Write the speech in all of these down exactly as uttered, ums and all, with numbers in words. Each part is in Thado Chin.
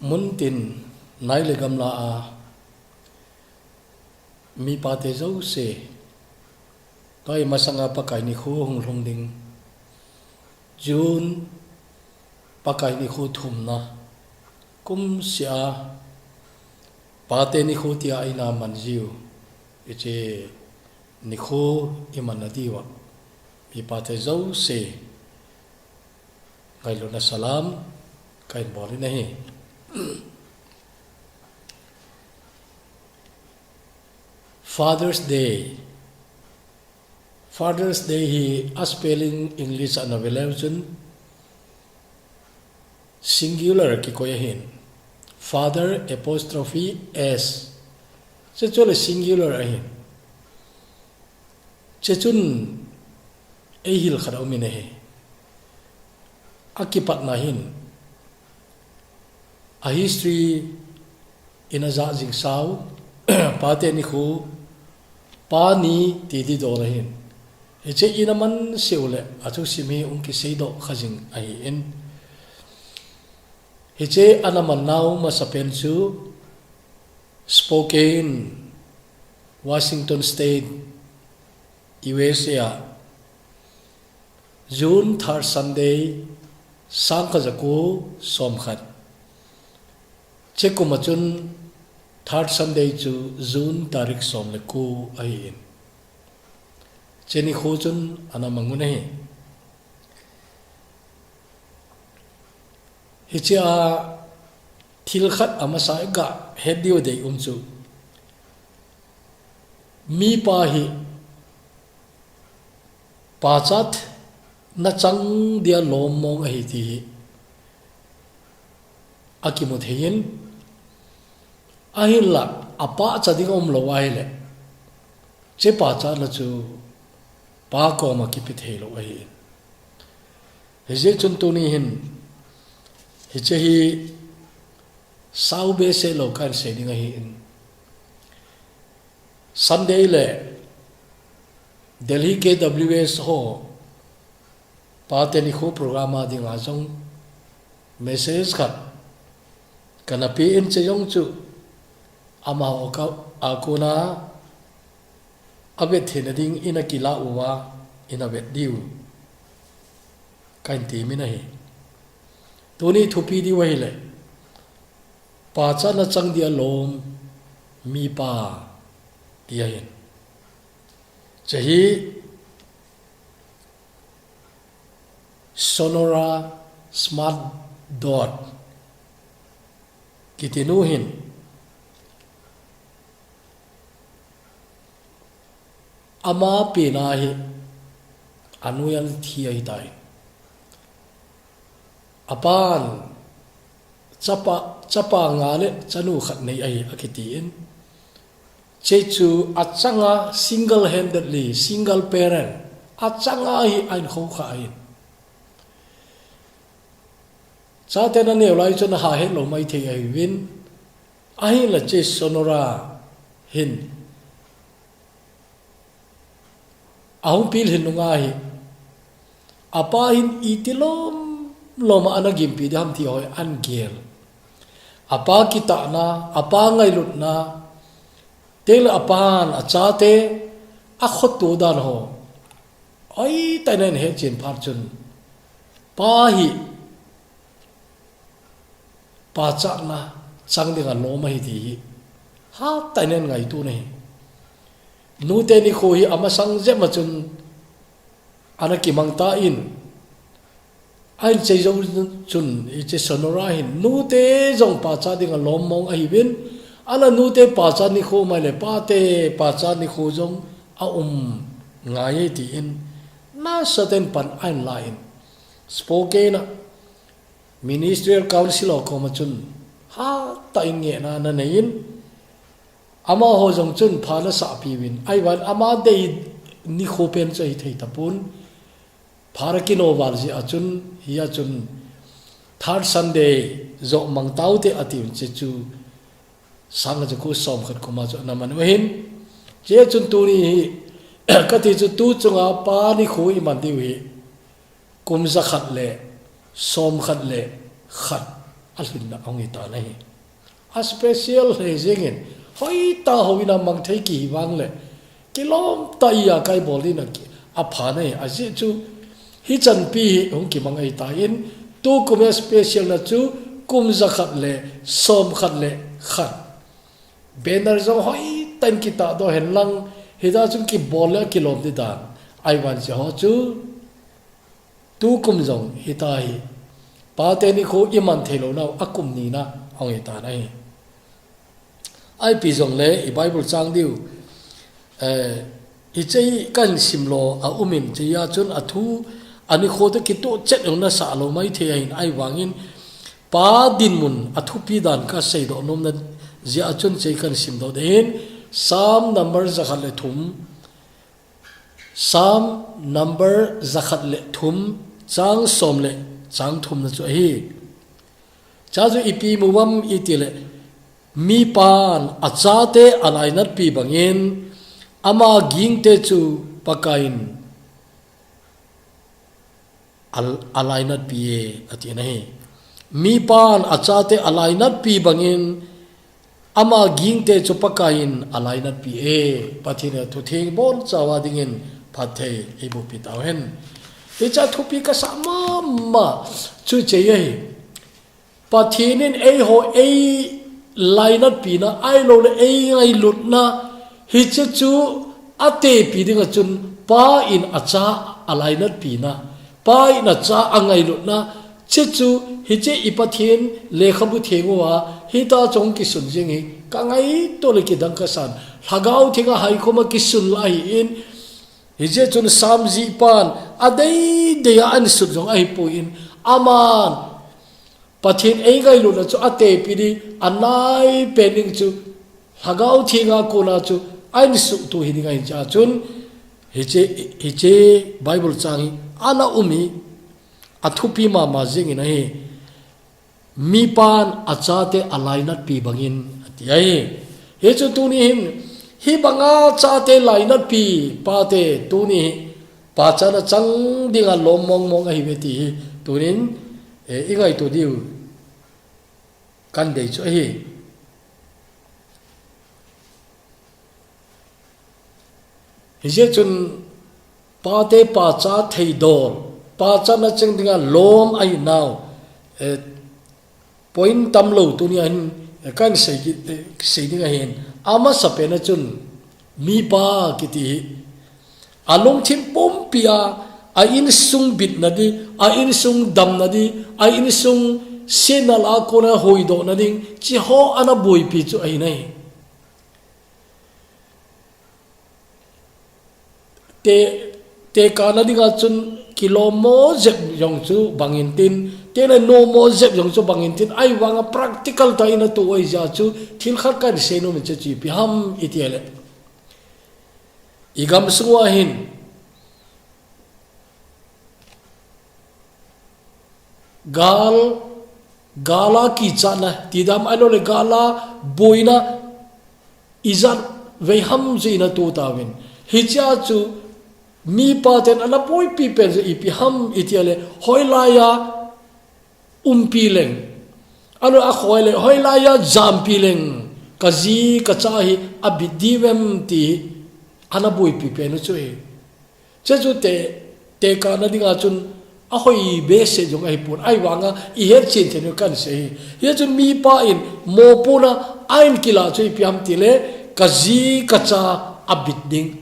Muntin nai le gamla a mipate jouse, tua hi masanga Pakai nikho hung lhung ding, June Pakai nikho thumna, kumsea pate nikho tia eina man jiu, hiche nikho imanna diuva mipate jouse ngailutna salam kahin bol in ahi. Father's Day. Father's Day hi a spelling English a na ve leu chun singular kikoi ahin. Father apostrophe S. Hiche chu le singular ahin. Hiche chun eihil khat aumin ahi. Akipatna hin, a history in ajah jing sau, pate nikho, pa ni ti didol ahin. Hiche ina man seh uleh, athusim hi hung kiseidoh kha jing ahin. Hiche ana man nau masapen chu Spokane, Washington State, U S A a June third Sunday, sangkhat jako somkhat. Hiche kum a chun third Sunday chu June tarik som le ko ahin. Hiche nikho chun ana mang un ahi. Hiche a thil khat amasa a kahet diu dei um chu, mipa hi pachatna chang dia lom mong ahi ti hi akimu thei in, ahinla apachat ding aum lou ahile, hiche pachatna chu pa koma kipe thei lou ahi. Hijeh chun tuni hin, hiche hi sao behseh lou kahin sei ding ahin. Sunday le Delhi K W S ho pate nikho program a dinga jong message khat kana pe in, hiche jong chu amaho a kona avet theina ding in akilah uva, in avet diu kahin temin ahi. Tuni thupi diu ahile, pachatna chang dia lom mipa ti ahin. Hiche hi Sonora Smart Dodd kiti nu hin, ama pen a hi anu jong thi ahitai. Apan chapa, chapa nga le chanu khat nei ahi akiti in. Hiche chu achanga single handedly, single parent, achanga hi ahin khokha ahin. Chaten aneo lai chun aha het lou maithei ahiuvin, ahinla hiche Sonora hin ahung pilhin nunga hi, apa hin iti lom lom a ana gimpi ding ham ti ho hi ahin gel. Apa kitahna, apa ngailutna, teng le apan achate akhoto dan ho hoitah in ahin hetchen phat chun, pa hi pachatna chang dinga lom ahi ti hi hatah in ahin ngaito in ahi. Nute nikho hi amasang jep ma chun ana kimang tan ahin, ahin sei jou chun, hiche Sonora hin nute jong pachat dinga lom mong ahiuvin, ahinla nute pachat nikho um ahile pate pachat nikho jong aum ngai e tin, nasatah in pan ahin la in, Spokane a Ministerial Council ho koma chun hatah in ngehna ana nei in, amaho jong chun pha ana sahpi uvin, ahivangin ama dei nikho pen chu ahithei tapon, pha ana kino val jeh a chun, hia chun third Sunday joh mang taute ati uvin, hiche chu sang khat jako som khat kum a chu ana man u ahin. Hiche chun tuni hi kati chu tu chunga pa nikho iman diu hi kum jakhat le som khat le khat alhinna ahung hi tan ahi. A special hijengin, hoitah houin a mang thei kihi vang le, kilom tah a kai bol ding a ki, apha ahi, ajeh chu, hichan pi hi hung kimang ahitan, tukum a special na chu, kum jakhat le, som khat le, khat. Banner jong hoitah in kitah doh hen lang, hita chun kibol le kilom ding dan. Ahivangin hiche ho chu, tukum jong hita hi. Pate nikho iman thei lou nau, akum ni na, ahung hi tan ahi. Ipi jong le, i Bible chang diu. Eh, hiche hi kahin simlou, aum in, hichea chun athu, anikho te kitoh chet jong nasah lou maithei ahin, ahivangin, Pa dinmun athupi dan kasei doh nom na jeh a chun hiche kahin simdoh ding ahin, Psalm number jakhat le thum, Psalm number jakhat le thum, chang som le chang thum na chu ahi. Hichea chu ipi mu ham iti le, mipan achate alainatpi bangin, ama gingte chu Pakaiyin al-, alainatpi e, ati na ahi. Mipan achate alainatpi bangin, ama gingte chu Pakaiyin alainatpi e, Pathen in athutheng boncha uva dingin phatthei eiboh pi tauhen. Hichea thupi kasah mama chu hiche ahi. Pathen in eiho eilainatpi na, ahilou le eingailutna, hiche chu atepi ding a chun, Pa in acha alainatpi na, Pa in acha angailutna, hiche chu, hiche i Pathen lekhabu theng uva, hita chun kisun jing hi, kangaito le kidang kasan, Lhagao Theng a haikhom a kisun la ahin, hijeh chun Psalm jihpan, adeidei a ahin sut jong ahipoi in, aman, Pathen eingailutna chu atepi ding, anaipen ding chu, Lhagao Theng a kona chu, ahin suhtup hi ding ahin hichea chun, hiche, hiche Bible chang hi, ana um hi, athupi mama jengin ahi, mipan achate alainatpi bangin, ati ahi. Hichu tuni hin, hibanga chate lainatpi, pate tuni hi, pachatna chang dinga lom mongmong ahiuve ti hi, tunin, eh, ingaito diu. Kahin dei chu ahi. Hijeh chun pate pachat theidol, pachatna chang dinga lom ahinau, eh, point tamlou tunia hin, eh, kahin sei ki, eh, sei ding ahin. Amasapen a chun, mipa kiti hi, alungthim pumpia, a insung bitna ding, a insung damna ding, a insung sietna lah a kona huhdohna ding, hiche ho ana boipi chu ahi nai. Te, tekahna dinga chun kilommo jep jong chu bangin tin, tena nommo jep jong chu bangin tin, ahivanga practical tah in atoh u ahijeh chun, thil khat kahin seinom in hiche chu ipi ham iti le. I gamsung uva hin, gal, gal a kichatna, tidam ahilou le gal a boina, ijat vei ham chu in atoh tauvin. Hichea chu mipa ten ana boipi pen chu ipi ham iti le, hoilai a umpi leng. Ahilou le, hoilai a jampi leng. Kaji kacha hi abit diu vem ti ana boipi pen u chu ahi. Hiche chu te, tekahna dinga chun ahoi behseh jong ahipon. Ahivanga ihet chen chen u kahin sei hi. Hiche chu mipa in mopohna ahin kilah chu ipi ham iti le, kaji kacha abit ding.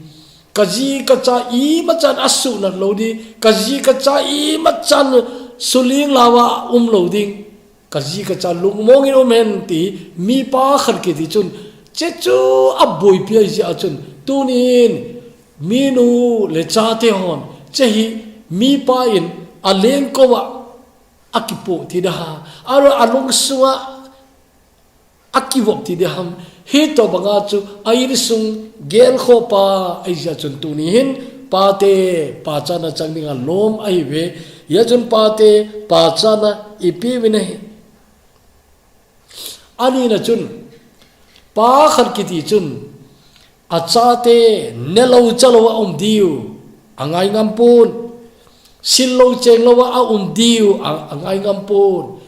Kaji kacha imachan asuhnat lou ding, kaji kacha imachan suling louva um lou ding, kaji kacha lungmong in um hen ti, mipa khat kiti chun, hiche chu aboipi ahijeh chun, tunin, minu le chate hon, hiche hi mipa in alengkouva akipoh thei ding ham, ahilou le alungsunga akivop thei ding ham, hitobanga chu a insung gelkhohpa ahijeh chun tuni hin pate pachatna chang dinga lom ahiuve, hijeh chun pate pachatna ipi uvin ahi. Anina chun, pa khat kiti chun, achate nelou chalou a um diu, angai ngam pon, sillou chenglou a um diu, a, angai ngam pon.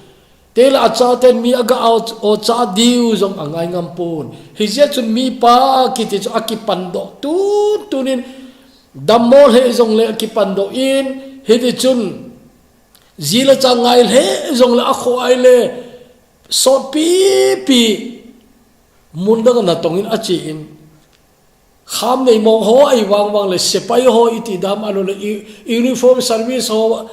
Tele achaten mi aga o, o cha diu jong angai ngam pon. Hijeh chun mipa kiti chu akipan doh tun tunin dammo le jong le akipan doh in, hiti chun ji le cha ngai le jong le akhoh ai le sotpipi mun dang a natong in ache in. Kham nei mong ho ahi vangvang le sepai ho iti dam a lo le i-, uniform service ho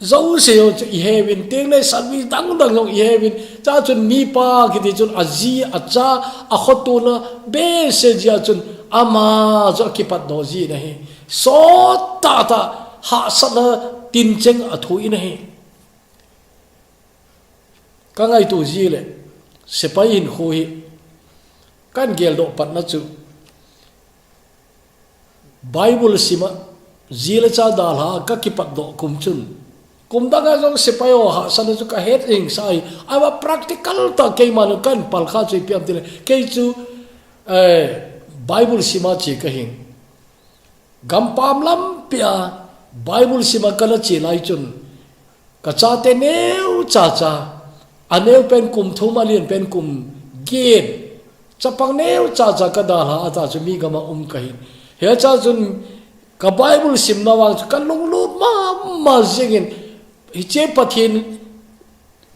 jouse ho chu i hevin, teng le service dang dang jong i hevin. Cha chun mipa kiti chun aji, acha, akhotona behseh jia chun ama chu akipat doh ji na hi. Sot tah tah hahsatna tincheng athu in ahi. Ka ngaito ji le sepai hinkho hi kan geldoh patna chu Bible sima ji le cha dalha ka kipat doh kum chun, kum dang a jong sepai ho hahsatna chu ka het jing sa hi. Ama practical tah keima nu kan pal kha chu ipi ham tile, kei chu, eh, Bible sima che ka hing. Gampam lampi a Bible sima kana che lai chun, ka chate neu cha cha, aneu pen kum thum, alen pen kum get, chapang neu cha cha ka dalha a ta chu mi gam a um ka hin. Hiche a chun ka Bible simna vang chu ka lunglut mama jingin, hiche Pathen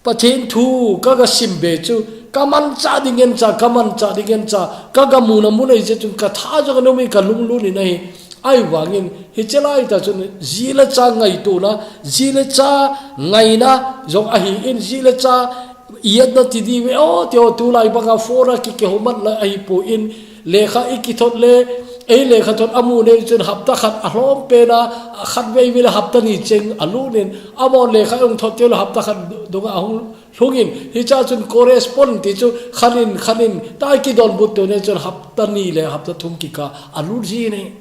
Pathen thu ka ga sim be chu, ka manchah ding ngen cha, ka manchah ding ngen cha, ka ga muna mun ahi jeh chun ka tha jong ka nomin ka lunglut in ahi. Ahivangin, hiche lai tah chun ji le cha ngaitona, ji le cha ngaina jong ahi in, ji le cha i-etna ti diu ve, o, ti o, tulai banga phone a ki, kihoumatna ahi poi in, lekha i kithot le, ei lekha thot amu nei chun hapta khat alhom pen a, khatvei vei le hapta ni cheng alut in, amahon lekha ahung thot teng le hapta khat dunga ahung lhung in, hiche a chun correspond ti chu khan in, khan in, tah kidonbut teng le chun hapta ni le hapta thum kikah alut ji in ahi.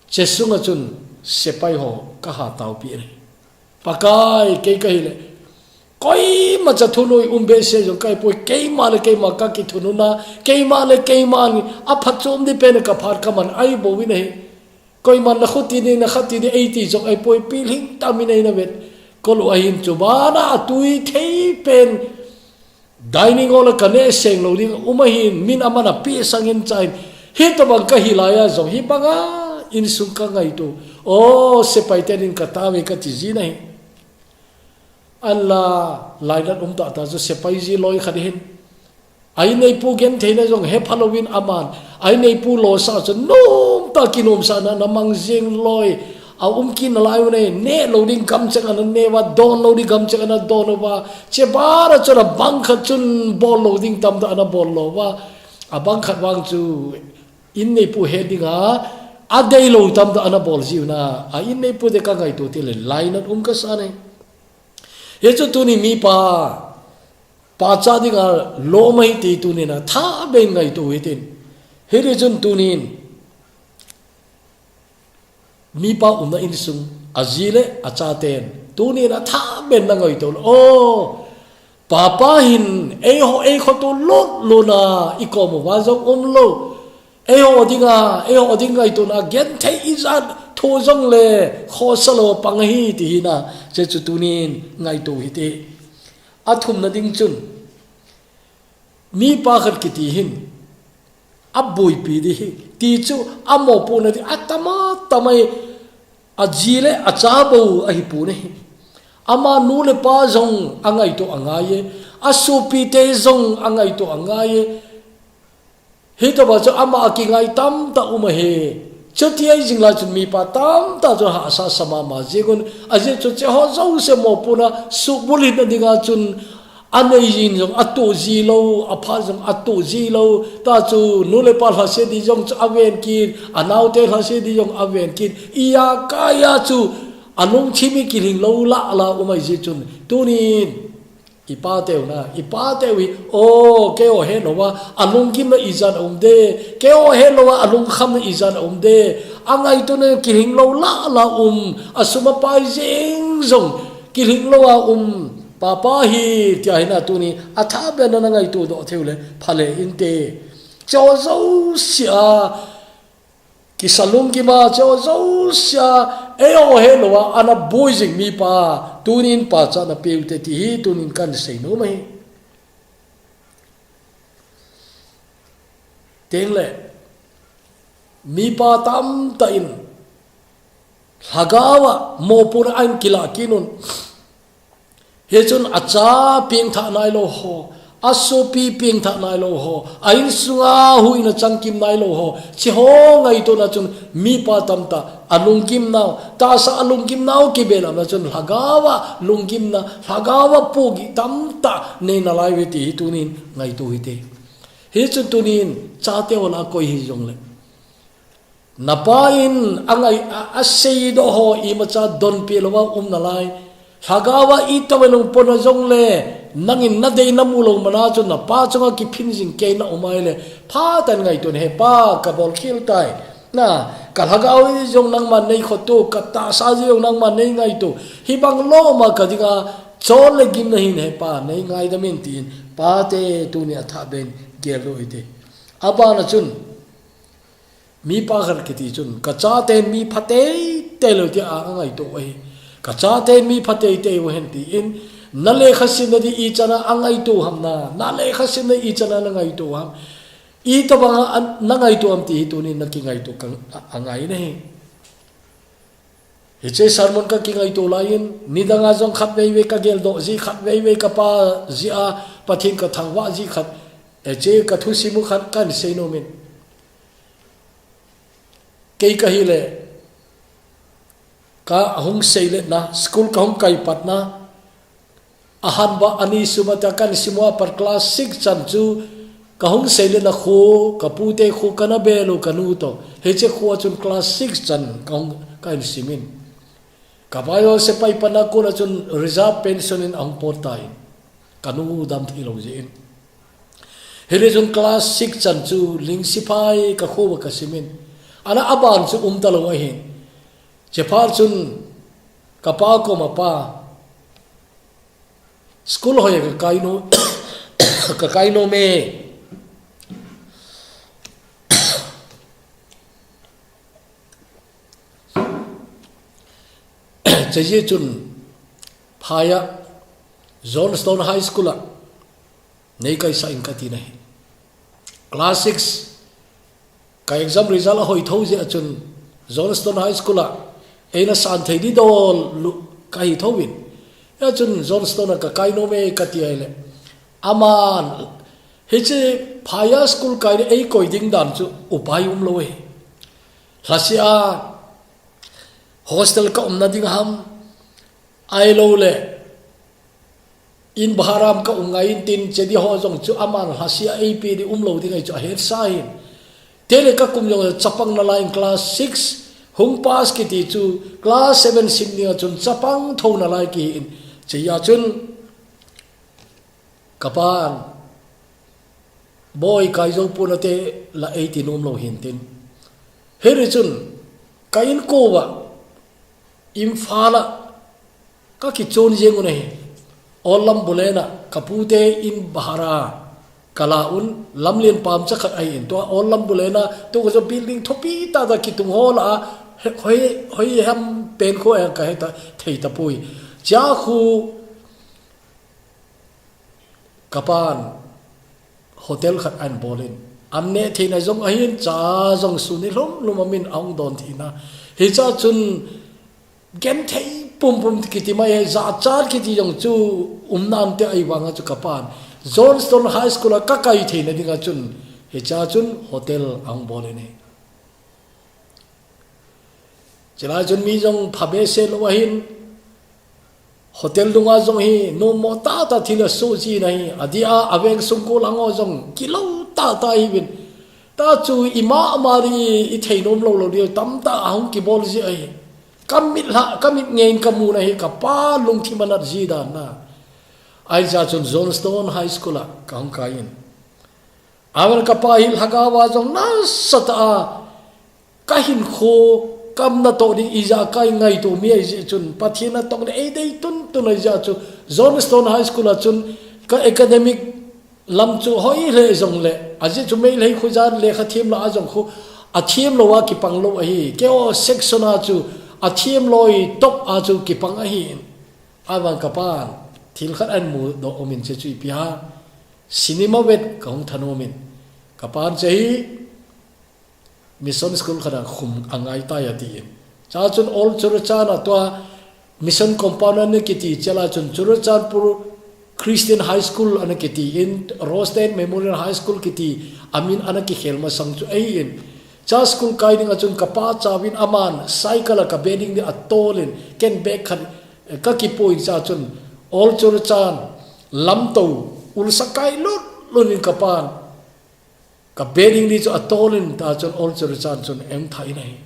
Hiche sunga chun sepai ho ka ha taopi in ahi. Pakai, kei ka hi le, koima cha thunun um behseh jong ka hi poi, keima le keima ka kithunun a, keima le keima ni a phatchom ding pen ka phat ka man ahi bou in ahi. Koiman na khuti ni, na khati ni, eiti jong ahi poi, pilhing tah in ahi na vet. Kol u ahin chu bana atui thei pen. Dining hall a ka neh seng lou ding um ahin, min aman a pi sangin chain. Hitobang ka hi lai a jong, hibanga insung ka ngaito. O, sepai tenin ka tave ka ti ji in ahi. An la, lainat um tah tah chu sepai ji loi khat hin. A inneipu gentheina jong hepha louvin aman. A inneipu losah chu nomtah a kinomsahna ana mang jing loi. A um kit nalai u nei, neh lou ding gamcheng ana neh uva, don lou ding gamcheng ana don uva. Hiche bana chun abang khat chun bol lou ding tamtah ana bol lou uva. Abang khat vang chu inneipu he dinga, adei lou tamtah ana bol ji u na. A inneipu te ka ngaito teng le lainat um ka sa in ahi. Hichu tuni mipa, pa cha dinga lom ahi ti tunin a tha ben ngaito u hitin. Hiti chun tunin, mipa umna insung, aji le achaten, tunin a tha ben na ngaito u. O, papa hin, eiho, ei khoto lut lut na, i kom uva jong um lou. Eiho dinga, eiho ding ngaitona, genthei ijat, tho jong le, khosa lou pang ahi ti hi na, hiche chu tunin ngaito u hite. Athumna ding chun, mipa khat kiti hin, aboipi ding ahi, ti chu, amopohna ding, atama, tamai, aji le acha bou ahi pon ahi. Ama nu le pa jong angaito angai e, asopi te jong angaito angai e, Hitobang chu ama a kingai tamtah um ahi. Chuti ahi jing lai chun mipa tamtah chu hahsa sa mama jing un. Ajeh chu hiche ho jouse mopohna suhbulhit na dinga chun anei jin jong atoh ji lou, aphat jong atoh ji lou. Tah chu nu le pa lhase ding jong chu aven kit, anaote lhase ding jong aven kit. Ijakai a chu alungthim hi kilhing lou lah lah um ahi jeh chun. Tunin I pa teu na, i pa teu hi, o, keiho het lou a, alunggimna ijat a um de, keiho het lou a, alungkhamna ijat a um de, angaitona kilhing lou lah lah um, asum apai jeng jong, kilhing lou a um, papa hi, tia hi na tuni, atha ben na ngaito doh thei u le, phale inte. Hiche jouse a, Kisa lunggim a, hiche jouse a, eiho het lou a, ana boi jing mipa, Tunin pachatna peuvin te ti hi tunin kan seinom ahi. Tengle, mipa tamtah in, lhagao a mopohna ahin kilah kit un. Hichun acha pengthah nailou ho, asopi pengthah nailou ho, a insunga huhhingna changkim nailou ho, hiche ho ngaitona chun mipa tamtah, alunggimnau, tahsa alunggimnau kibelapna chun lhagao a lunggimna, lhagao a pohgih tamtah nei nalai uve ti hi tunin ngaito hite. Hichun tunin chate ho lah a koi hijongle, napa in angai, a, aseidoh ho imacha donpeh louva um nalai. Lhagao a itobang in hung pona jongle, nangin nadei namu lou mana chun napa chunga kiphin jing kei na um ahile, phatah in ngaito in, "He pa, kabol khel tai. Na, kalhagao jong nangman neikhoto, katahsa jong nangman neingaito. Hibang lom a kadinga chol le gimna hin, he pa, neingaidam in," tin pate tunin athahbeh in geldoh hite. Abana chun, mipa khat kiti chun, "Kachaten mi phateitei lou," tia angaito u ahi. "Kachaten mi phateitei uhen," tin, na lekhasimna ding ichan a angaito u ham na, na lekhasimna ichan a nangaito u ham. Itobang a nangaito u ham ti hi tunin nakingaito kang a, angai nahi. Hiche sermon kakingaito laiyin, nidanga jong khatvei vei kageldoh jeh, khatvei vei kapa jeh a Pathen kathangvah jeh khat, hiche kathusim u khat kahin seinom in. Kei kahile, kahung seiletna, school kahung kai patna, ahanba ani suma ta kahin sim uva pat class six chan chu kahung seiletna kho, kapute kho kana bel u kanu toh. Hiche kho a chun class six chan kahung, kahin sim in. Kapa jong sepai panna kona chun reserve pension in ahung pot tan. Kanu dam thei lou jeh in. Hile chun class six chan chu Lingsiphai kakho uva kasim in. Ana aban chu umta lou ahin. Hiche phat chun kapa koma, "Pa, school hoiya kakai nom, kakai nom e." Hiche jeh chun phai a Johnstone High School a neikaisah in kati nahi. Class six ka exam result ahoi thou jeh a chun Johnstone High School a eina san thei ding dol lou kahi thouvin. Hia chun Johnstone a kakai nom e kati ahile, aman hiche phai a school kai le eikoi ding dan chu upai umlou e. Lhaseh a hostel ka umna ding ham, ahilouleh in bhara a ka um ngai intin, hiche ding ho jong chu aman lhaseh a eipeh ding umlou ding ahi chu ahetsa ahin. Chule kakum jong chapang nalai in class six hung pass kiti chu class seven sim dinga chun chapang thou nalai kihi in. Hichea chun kapan, "Boi, kai jou pon ate," la eiti nom lou hintin. Hiti chun ka inko uva Imphal a kakichon jeng u ahi. Ol lam bulen a kapute in bhara kala un, lamlen pamcha khat ahin, tua ol lam bulen a, tua chu building thopi tah tah kitung ho lah a, hoi, hoi ham pen kho ahi kahe ta, thei tapoi. Hichea khu kapan hotel khat ahin bol in, an neh theina jong ahin, cha jong sun ni lhum lhum a min ahung don thei in. Hichea chun genthei pumpum kiti mai e, jachat kiti jong chu um nante ahi vang a chu kapan Johnstone High School a kakai theina dinga chun, hichea chun hotel ahung bol in ahi. Chulai chun mi jong phabehseh lou ahin, hotel dunga jong hi nommo tah tah thil asoh jin ahi, adeh a aveng sung gollhang ho jong kilou tah tah ahiuvin. Tua chu ima ama ding ithei nom lou lou ding tamtah ahung kibol ji ahi. Kamit lha, kamit ngei in kamun ahi, kapa lungthim anat ji dan a. Hichea chun Johnstone High School a kahung kai in. Avel kapa hi lhagao a jong nasatah a, kahinkho, ka umna toh ding ijat a ka ngaito mi ahi jeh chun, Pathen natong le eidei tuntun ahi jeh chun, Johnstone High School a chun ka academic lam chu hoi lheh jongle, ajeh chu Meitei khojat lekha them lah a jong khu athem lou a kipang lou ahi, keiho section a chu athem loi top a chu kipang ahi. Aban kapan thil khat ahin mudoh umin, hiche chu ipi ham, cinema vet kahung thanom in, kapan hiche hi mission school khat a khum angai tai atin. Hichun Old Churachandpur a tua mission compound ana kiti, hiche lai chun Churachandpur Christian High School ana kiti in, Rosedale Memorial High School kiti amin ana kikhel masang chu ahin. Hiche school kai dinga chun kapa chauvin aman cycle a ka bedding ding atol in, ken bag khat, eh, kakipoh in, hichun Old Churachandpur lamto ulsa kai lutlut in kapan ka bedding ding chu atol in, hichun Old Churachandpur chun ahung thah in ahi.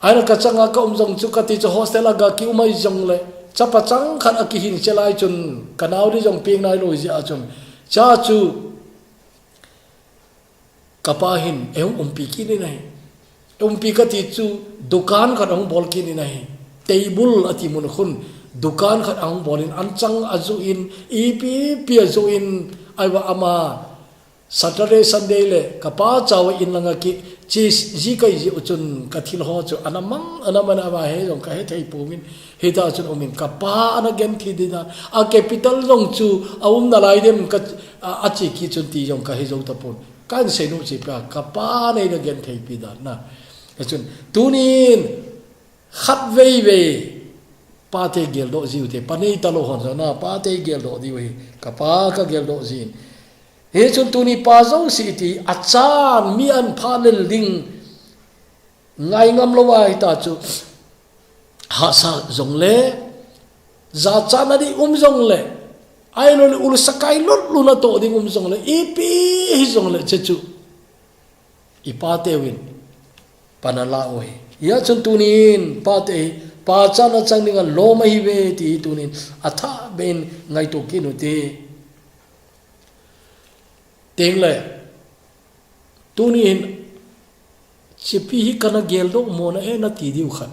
Ahin kachanga kaum jong chu kati chu hostel a ga kium ahi jongle, chapa chang khat akihin, hiche lai chun kanao ding jong peng nailou jeh a chun, hiche chu kapa hin ahung umpi kit in ahi. Umpi kati chu dukan khat ahung bol kit in ahi. Table ati mun khun dukan khat ahung bol in, anchang ajoh in, ipi ipi ajoh in, ahivang ama Saturday, Sunday le kapa chauva in langa kiche ji kahi jeh u chun kathil ho chu ana mang, ana mang, ama he jong kahe thei pouvin, hita chun umin, kapa ana genthei ding dan, a capital jong chu aum nalai dem ka, a, ache kit chun ti jong kahe jou tapon. Kahin sei nom chu ipi ham, kapa neina gentheipi dan na. Hichun tunin khatvei vei pate geldoh jiu hite, pa nei talou hon jong na, pate geldoh diu ahi, kapa kageldoh jin. Hichun tuni pa jouse iti, achan mi ahin pha lel ding ngai ngam lou ahi ta chu, hahsa jongle, jachatna ding um jongle, ahilouleh ulsa kai lutlut natoh ding um jongle, ipi hijongle hiche chu ipa teuvin pan ala u ahi. Hichun tunin pate hi, pachatna chang dinga lom ahiuve ti tunin athah beh in ngaito kit u hite. Tengle, tunin hichepi hi kana geldoh mona e nati diu khat,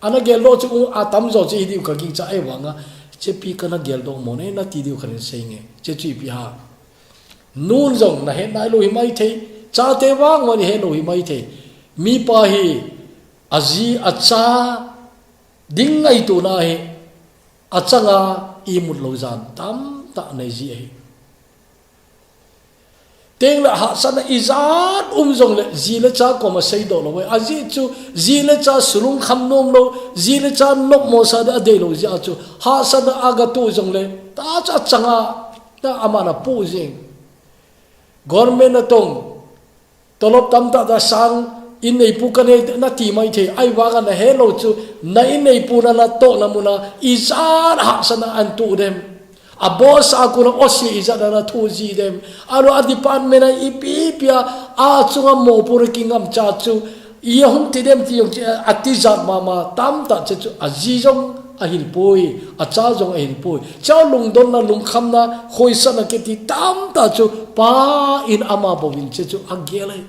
ana geldoh chu atamjo chu hi diu kagingcha, ahivanga hichepi kana geldoh mona e nati diu khat in seinge. Hiche chu ipi ham, nun jong nahet nailou hi maithei, chate vang vang ihet lou hi maithei. Mipa hi aji acha ding ngaitona hi achanga imut lou jan tamtah nei ji ahi. Tengle hahsatna ijat um jongle ji le cha koma seidoh lou ahi. Ajeh chu ji le cha sulungkham nom lou, ji le cha nopmo sa ding adeilou jeh a chu hahsatna agatoh jongle, ta chu achanga ta aman apoh jeng. Government natong, tolop tamtah ta sang, inneipu kanei nati maithei, ahivanga nahet lou chu, na inneipu na natohna muna ijat hahsatna ahin toh dem. A boss a kona O C ijat ana thoh ji dem. Ahilou a department a ipi ipi a, achunga mopohna kingam cha chu, i ahung ti dem ti jong chu, ati jat mama tamtah hiche chu, aji jong ahil poi, acha jong ahil poi. Hiche lungdonna, lungkhamna, khoisatna kiti tamtah chu, pa in ama bouvin hiche chu agel e.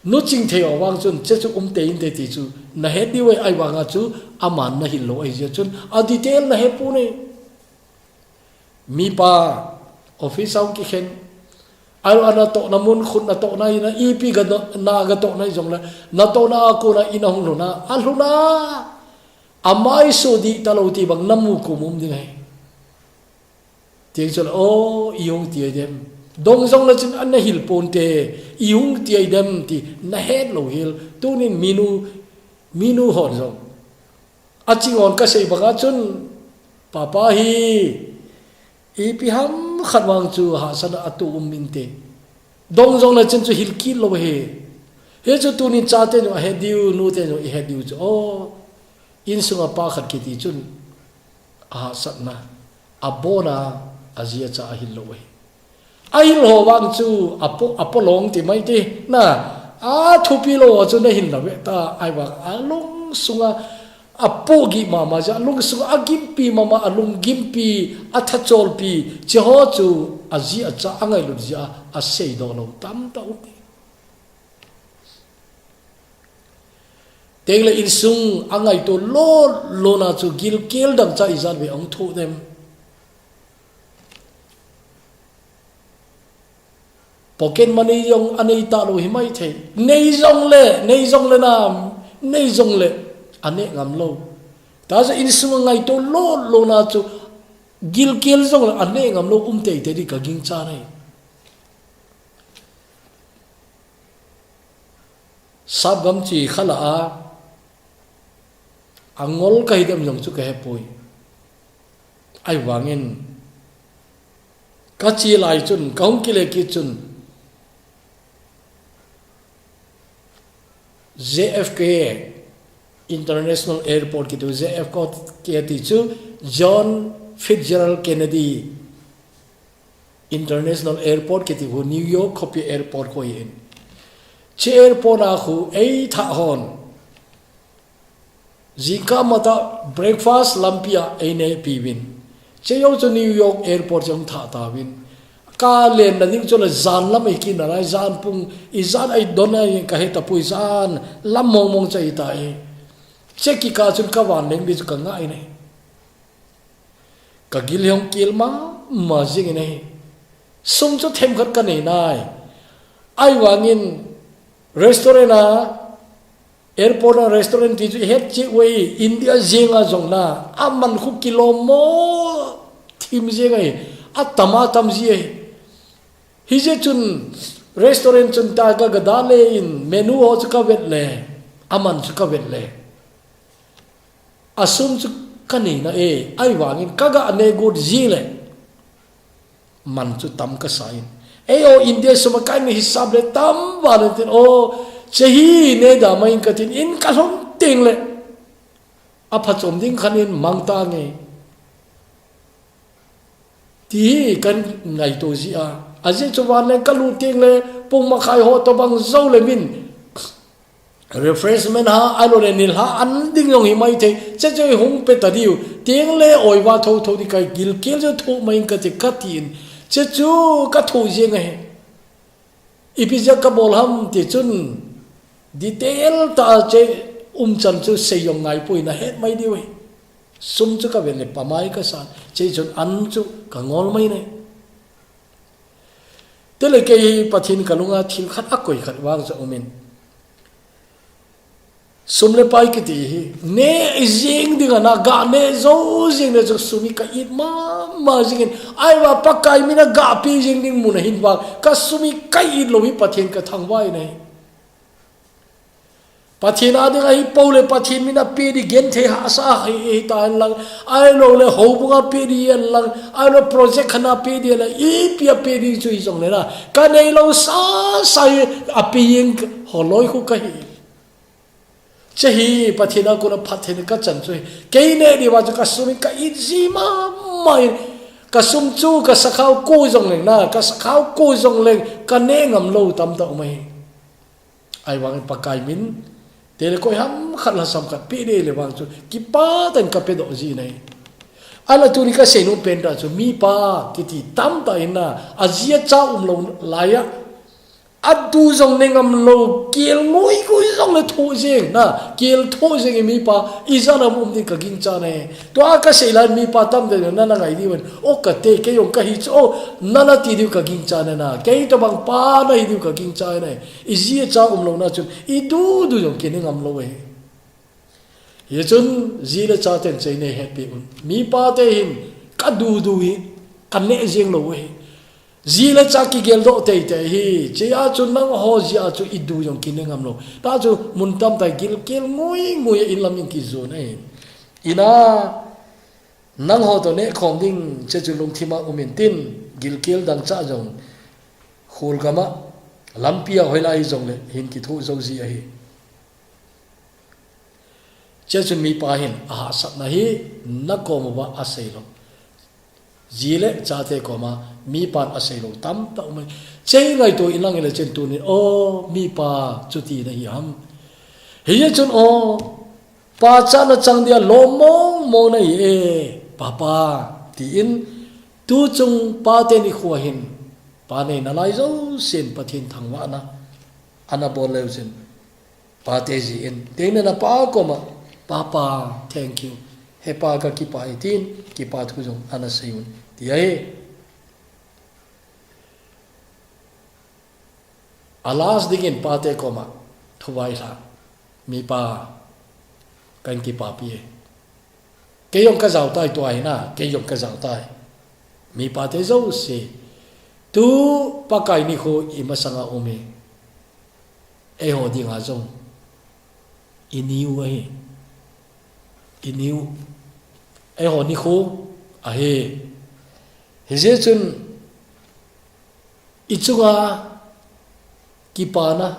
Nuching thei ho vang chun hiche chu um tei inte ti chu nahet diu ahi, ahivanga chu aman nahil lou ahi jeh chun a detail nahe pon e. Mipa office a hung kikhen, ahilou a natohna mun, khut natohna in a, ipi ga no, na gatohna hijongle, natohna a kona in ahung lhun a, alhun a, amaiso dih talou ti bang namu kum um ding ahi. Tichule, o, ihung ti ahi dem. Dong jongle chun ana hil ponte, ihung ti ahi dem ti nahet lou hel. Tunin minu, minu hon jong aching hon kasei banga chun, papa hi ipi ham khat vang chu hahsatna atoh um inte. Dong jongle chun chu hil kit lou ahi. Hichu tunin chate jong ahet diu, nute jong ihet diu chu, o, insunga pa khat kiti chun ahahsatna, abona, aji acha ahil lou ahi. Ahil ho vang chu apo, apolong ti mai ti na, athupi lou ho chu nahil nave ta, ahivang alungsunga apohgih mama jeh a, alungsunga agimpi mama, alunggimpi, athacholpi, hiche ho chu aji acha angailut jeh a aseidoh lou tamtah um e. Tengle insung angaito lou louna chu gilkel dangchah ijat vei ahung thoh dem. Pocket money jong anei talou hi maithei. Nei jongle, nei jongle na, nei jongle aneh ngam lou. Tachu insung a ngaito lou lou na chu gilkel jong le ane ngam lou um teitei di ka gingcha nai. Sapgam chi khala a, angol ka hi dem jong chu ka hepoi. Ahivangin, ka chi lai chun, ka hung kile kit chun, J F K International Airport kiti, J F K ti chu John Fitzgerald Kennedy International Airport kiti hu New York khopi airport khu ahin. Hiche airport a khu ei thah hon. Jingkah matah breakfast lampi a ei nehpi uvin. Hiche jou chu New York airport chu thah tauvin. Ka lenna ding chu le jan lam ei kina lai, jan pung, ijat a ei don a ka he tapoi, jan lam mong mong chu ahi tai. Hiche kikah chun ka vanleng di chu ka ngai nai. Ka gil hung kel mama jingin ahi. Sum chu themkhat ka nei nai. Ahivangin restaurant a, airport a restaurant ti chu i het cheh uve, India jeng a jong na, aman khu kilom mo thim jeng ahi. Atam atam ji ahi. Hijeh chun restaurant chun ta ka ga da le in menu ho chu ka vet le, aman chu ka vet le. Asum chu ka nei nai, ahivangin ka ga ne got ji le. Man chu tam ka sa in. Ei o India sum a ka nei hisap le tam val in tin o, hiche hi ne da mai in ka tin in ka lhung teng le. Aphachom ding khat in mang tange. Ti hi ka ngaito ji a. Ajeh chu vanleng ka lut teng le, pung makhai ho tobang jou le min. Refreshment ha, ahilou le nilhah an ding jong hi mai thei. Hiche chu hung pe ta diu. Teng le oiva tho tho di ka gilkel chu thoh mai in ka ti ka tin. Hiche chu ka thoh jeng ahi. Ipi jeh a ka bol ham ti chun detail tah a hiche umchan chu sei jong ngai poi na het mai diu ahi. Sum chu ka vet le pamai ka san. Hiche chun an chu ka ngol mai nai. Tele kei hi Pathen ka lunga thil khat a koi khat vang chu um in. Sum le pai kiti hi, ne jing ding a na ga ne jou jing le chu sum hi ka it mama jing in. Ahivang Pakai min a ga pe jing ding mun a hin vang, ka sum hi ka it lou hi Pathen ka thangvah in ahi. Pathen a ding ahi po le Pathen min a pe di genthei hahsa hi, hi ta hen lang, ahilou le houbung a pe di hen lang, ahilou project khat a pe di hen lang, ipi a pe di chu hi jong le na, ka nei lou sasa hi a pe jing ho loi khu ka hi. Hiche hi Pathen a kon a phattheina ka chan chu hi. Kei ne di vang chu ka sum hi ka it ji mama in. Ka sum chu ka sakhao ko jong leng na, ka sakhao ko jong leng ka ne ngam lou tamtah um ahi. Ahivangin Pakai min, tele koi ham khat lhasam khat pe di le vang chu kipah tah in ka pedoh ji nai. Ahinla tuni ka seinom pen tah chu mipa kiti tamtah in na, aji acha um lou lai a. Adu jong ne ngam lou, kel ngui ngui jong le thoh jeng na, kel thoh jeng hi mipa, ijat a um ding ka gingcha nai. Tua ka sei lai mipa tamtah in na na ngai diu vin, o ka te, kei jong ka hi chu, o, na na ti diu ka gingcha nai na, kei tobang pa na hi diu ka gingcha nai. Iji acha um lou na chun, idu du jong kine ngam lou e. Hichun, ji le chaten chei nei hetpi un. Mipa te hin, ka du du hi, ka ne jeng lou e. Ji le cha kigeldoh teitei hi, hiche a chu nangho ji a chu idu jong kine ngam lou. Tah chu mun tamtah gilkel ngui ngui a in lam in kijon ahi. In a, nangho toh neh khom ding, hiche chu lungthim a um in tin, gilkel dangchah jong, khul gam a, lampi a hoilai jong le, hin kithoh jou ji ahi. Hiche chun mipa hin ahahsatna hi na kom uva asei lou. Ji le chate kom a mipan asei lou tamtah um e. Hiche ngaito in lang le chen tunin, o, mipa chuti na hi ham. Hichun, o, pa cha na chang dia lom mong mong na hi e, papa, tin, tu chung pate nikho hin, pa nei nalai jousen Pathen thangvahna ana bol leu chun. Pate ji in, teng le na pa kom a, papa, thank you. He pa ka kipah e tin, kipa thu jong ana sei un. Ti ahi. A last dingin pate kom a, thu vaihla, mipa, kahin kipapi e. Kei jong kajao tai tua hi na, kei jong kajao tai. Mipa te jouse. Tu Pakai nikho imasanga um hi. Eiho dinga jong. Iniu ahi. Iniu. Eiho nikho ahi. Hijeh chun ichunga kipana,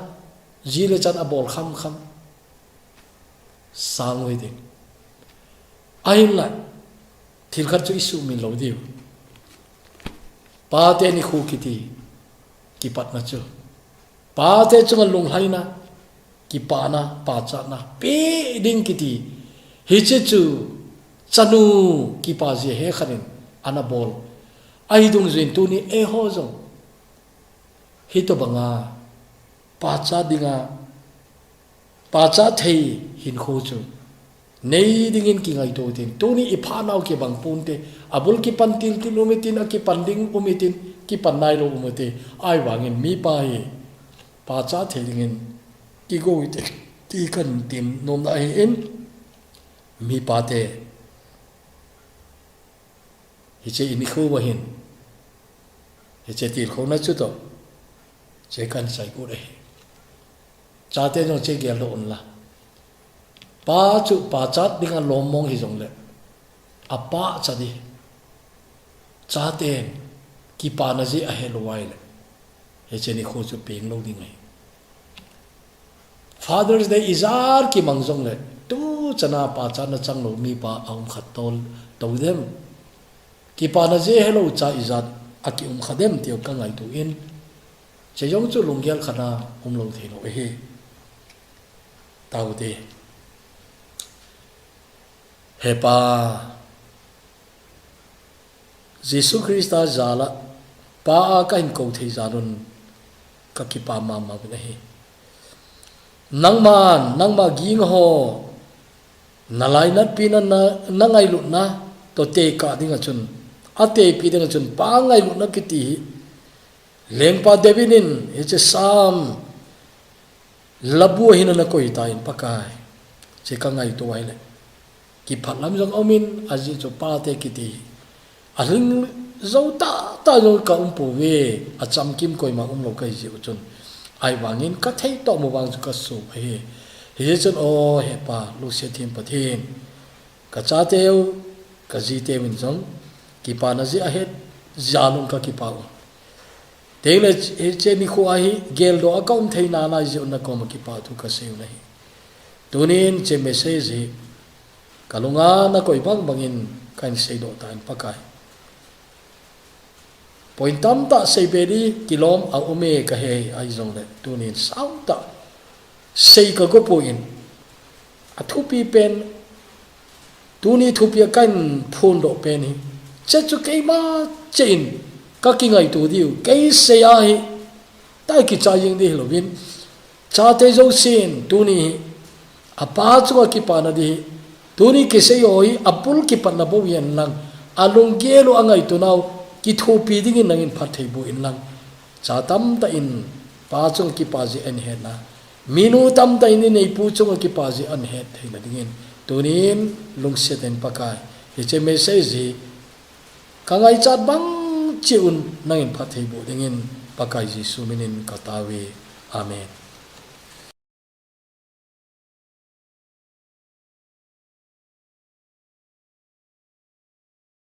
ji le chan abol khamkham. Sang u hite. Ahinla, thil khat chu isuhmil lou diu. Pate nikho kiti, kipatna chu. Pate chunga lunglhaina, kipana, pachatna, pe ding kiti. Hiche chu, chanu kipa ji he khat in, ana bol. Ahi dungjuiyin tuni eiho jong. Hitobanga, pachat dinga, pachat thei hinkho chu. Nei dingin kingaito tin. Tuni ipha nau kibang ponte. Abul kipan tiltil um hitin, akipan ding um hitin, kipan nailou um hite. Ahivangin mipa hi. Pachat thei dingin. Kigo hite. Ti kahin ti nom na ahin. Mipa te. Hiche inikho uva hin. Hiche tilkhouna chutoh. Hiche kahin seigot ahi. Chate jong hiche geldoh unla. Pa chu pachat dinga lom mong hijongle. Apachat ding. Chaten kipana ji ahe lou uva ahile. Hiche nikho chu peng lou ding ahi. Father's Day ijat kimang jongle, tu chana pachatna chang lou mipa aum khat tol, tou dem. Kipana ji helou cha ijat akium kha dem tiu kangaito in. Hiche jong chu lunggel khat a umlou thei lou ahi. Tao te. He Pa, Jesu Christa jal a, Pa a kahin kou thei jal un kakipa mama uvin ahi. Nangman, nangma ging ho, nalainatpi na, na, nangailutna, toh tekah dinga chun, atepi dinga chun, Pa ngailutna kiti hi, Lengpa David in, hiche Psalm, labu ahin ana koi tan Pakai. Hiche kangaito uva ahile. Kipah lam jong aumin, ajeh chu pate kiti. Alhing jou tahtah jong kaum pouve, achamkim koima umlou kahi jeh u chun. Ahivangin kathei toh mo vang chu kaso ahi. Hijeh chun, o, he Pa, lungset them Pathen. Kachateu, kajiteu in jong, kipana ji ahet, jal un kakipa u. Tengle hiche nikho a hi, geldoh a kaum theina lai jeh un nakoma kipa thu kasei u ahi. Tunin hiche message hi, kalunga nakoi bang bangin kahin seidoh tan Pakai. Point tamtah seibe ding kilom aume kahe ahi jongle, tunin sautah sei kago poi, athupi pen, tuni thupi a kahin phondoh pen hi, hiche chu keima cheh in kakingaito diu, kei sei ahi, tai kichai jing ding hilouvin, chate jousen tuni hi, apa chunga kipana ding hi, tuni kisei ho hi, abul kipatna bou hihen lang, alunggel u angaito nau, kithopi dingin nangin phatthei boh in lang. Cha tamtah in, pa chunga kipa ji ahin hetna. Minu tamtah in, ineipu chunga kipa ji ahin het theina dingin. Tunin, lungset in Pakai. Hiche message hi, kangaichat bang cheh un, nangin phatthei boh dingin, Pakai Jesu minin katao e. Amen.